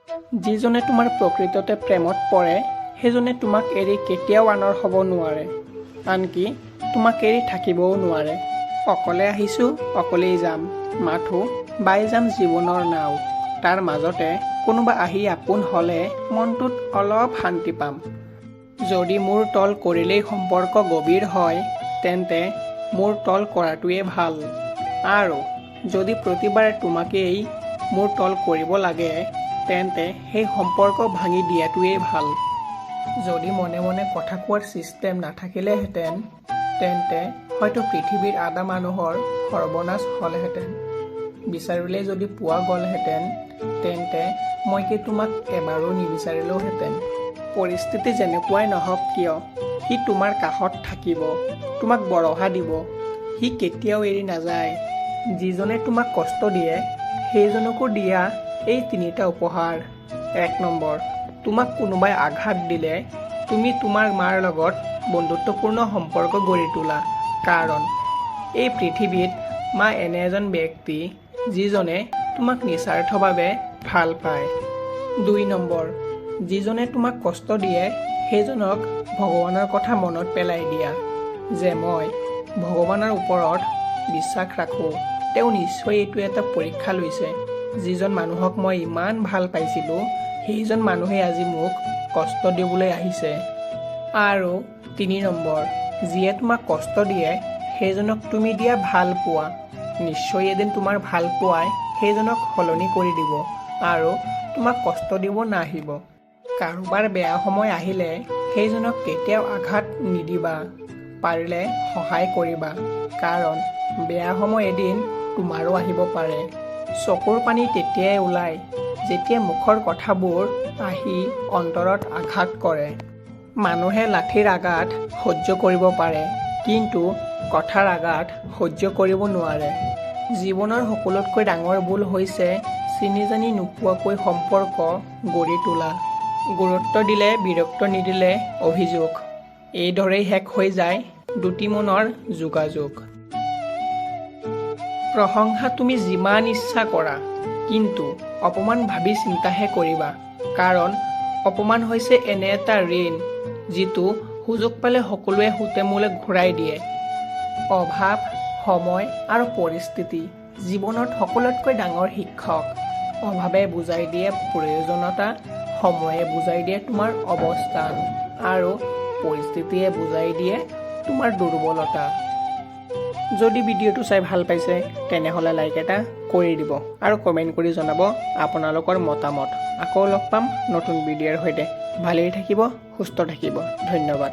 যিজনে তোমাৰ প্ৰকৃততে প্ৰেমত পৰে, সেইজনে তোমাক এৰি কেতিয়াও আনৰ হ'ব নোৱাৰে, আনকি তোমাক এৰি থাকিবও নোৱাৰে। অকলে আহিছোঁ, অকলেই যাম, মাথো বাই যাম জীৱনৰ নাও। তাৰ মাজতে কোনোবা আহি আপোন হ'লে মনটোত অলপ শান্তি পাম। যদি মূৰ তল কৰিলেই সম্পৰ্ক গভীৰ হয়, তেন্তে মূৰ তল কৰাটোৱে ভাল। আৰু যদি প্ৰতিবাৰে তোমাকেই মূৰ তল কৰিব লাগে, তেন্তে সেই সম্পৰ্ক ভাঙি দিয়াটোৱেই ভাল। যদি মনে মনে কথা কোৱাৰ ছিষ্টেম নাথাকিলেহেঁতেন, তেন্তে হয়তো পৃথিৱীৰ আধা মানুহৰ সৰ্বনাশ হ'লহেঁতেন। বিচাৰিলেই যদি পোৱা গ'লহেঁতেন, তেন্তে মই কি তোমাক এবাৰো নিবিচাৰিলোহেঁতেন? পৰিস্থিতি যেনেকুৱাই নহওক কিয়, সি তোমাৰ কাষত থাকিব, তোমাক বৰহা দিব, সি কেতিয়াও এৰি নাযায়। যিজনে তোমাক কষ্ট দিয়ে, সেইজনকো দিয়া এই তিনিটা উপহাৰ। 1 নম্বৰ, তোমাক কোনোবাই আঘাত দিলে তুমি তোমাৰ মাৰ লগত বন্ধুত্বপূৰ্ণ সম্পৰ্ক গঢ়ি তোলা, কাৰণ এই পৃথিৱীত মা এনে এজন ব্যক্তি, যিজনে তোমাক নিস্বাৰ্থভাৱে ভাল পায়। 2 নম্বৰ, যিজনে তোমাক কষ্ট দিয়ে, সেইজনক ভগৱানৰ কথা মনত পেলাই দিয়া যে মই ভগৱানৰ ওপৰত বিশ্বাস ৰাখোঁ, তেওঁ নিশ্চয় এইটো এটা পৰীক্ষা লৈছে। যিজন মানুহক মই ইমান ভাল পাইছিলোঁ, সেইজন মানুহেই আজি মোক কষ্ট দিবলৈ আহিছে। আৰু 3 নম্বৰ, যিয়ে তোমাক কষ্ট দিয়ে, সেইজনক তুমি দিয়া ভাল পোৱা। নিশ্চয় এদিন তোমাৰ ভাল পোৱাই সেইজনক সলনি কৰি দিব আৰু তোমাক কষ্ট দিব নাহিব। কাৰোবাৰ বেয়া সময় আহিলে সেইজনক কেতিয়াও আঘাত নিদিবা, পাৰিলে সহায় কৰিবা, কাৰণ বেয়া সময় এদিন তোমাৰো আহিব পাৰে। চকুৰ পানী তেতিয়াই ওলায়, যেতিয়া মুখৰ কথাবোৰ আহি অন্তৰত আঘাত কৰে। মানুহে লাঠিৰ আঘাত সহ্য কৰিব পাৰে, কিন্তু কথাৰ আঘাত সহ্য কৰিব নোৱাৰে। জীৱনৰ সকলোতকৈ ডাঙৰ ভুল হৈছে চিনি জানি নোপোৱাকৈ সম্পৰ্ক গঢ়ি তোলা। গুৰুত্ব দিলে বিৰক্ত, নিদিলে অভিযোগ, এইদৰেই শেষ হৈ যায় দুটি মনৰ যোগাযোগ। প্ৰশংসা তুমি যিমান ইচ্ছা কৰা, কিন্তু অপমান ভাবি চিন্তাহে কৰিবা, কাৰণ অপমান হৈছে এনে এটা ঋণ, যিটো সুযোগ পালে সকলোৱে সুতে মূলে ঘূৰাই দিয়ে। অভাৱ, সময় আৰু পৰিস্থিতি জীৱনত সকলোতকৈ ডাঙৰ শিক্ষক। অভাৱে বুজাই দিয়ে প্ৰয়োজনীয়তা, সময়ে বুজাই দিয়ে তোমাৰ অৱস্থান আৰু পৰিস্থিতিয়ে বুজাই দিয়ে তোমাৰ দুৰ্বলতা। যদি ভিডিঅ'টো চাই ভাল পাইছে, তেনেহ'লে লাইক এটা কৰি দিব আৰু কমেণ্ট কৰি জনাব আপোনালোকৰ মতামত। আকৌ লগ পাম নতুন ভিডিঅ'ৰ সৈতে। ভালেই থাকিব, সুস্থ থাকিব। ধন্যবাদ।